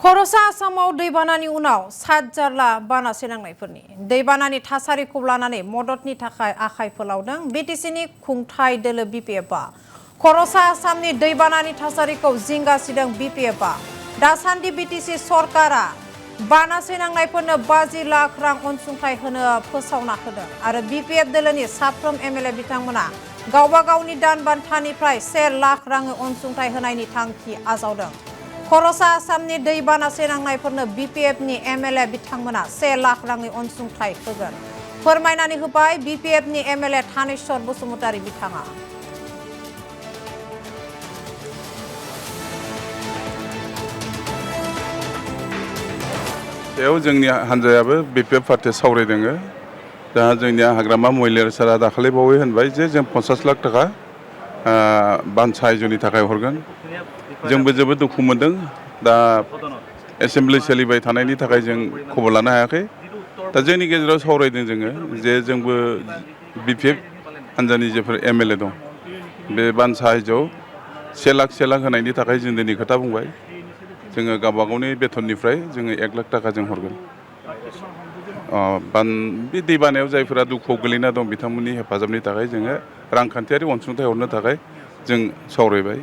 खर'सा आसामाव दैबानानि उनाव सात जारला बाना सोनांनायफोरनि दैबानानि थासारिखौ लानानै मददनि थाखाय आखाइ फोलावदों बिटिसिनि खुंथाय दोलो बिपिएफआ खर'सा आसामनि दैबानानि थासारिखौ जिंगासिदों बिपिएफआ दासान्दि बिटिसि सरकारा बाना सोनांनायफोरनो 50 लाख रां अनसुंथाइ होनो फोसावना होदों आरो बिपिएफ दोलोनि साफ्रोम एमएलए बिथांमोना गावबा गावनि दान बान्थानिफ्राय 1 लाख रां अनसुंथाइ होनायनि थांखि आजावदों। खर'सा आसामनि दैबाना सोनांनायफोरनो बिपिएफनि एमएलए बिथांमोना 1 लाख रांनि अनसुंथाइ होगोन फोरमायनानै होबाय बिपिएफनि एमएलए थानेश्वर बसुमतारी बिथाङा। बेयाव जोंनि हान्जायाबो बिपिएफ पार्टिया सावरायदों दा जोंनिया हाग्रामा महिलारि सारा दाखालि बावै होनबाय जे जों 50 लाख थाखा बान्सा आयजोनि थाखाय हरगोन। जोंबो जोबोद दुखु मोनदों दा एसेम्बलि सोलिबाय थानायनि थाखाय जों खबर लानो हायाखै। दा जोंनि गेजेराव सावरायदों जोङो जे जोंबो बिपिएफ हान्जानि जेफोर एमएलए दं बे बान्सा आयजोआव 1 लाख होनायनि थाखाय जों दिनै खोथा बुंबाय। जोङो गावबा गावनि बेथननिफ्राय जोङो 1 लाख थाखा जों हरगोन। बे दैबानायाव जायफोरा दुखुआव गोलैना दं बिथांमोननि हेफाजाबनि थाखाय जोङो रांखान्थियारि अनसुंथाइ हरनो थाखाय जों सावरायबाय।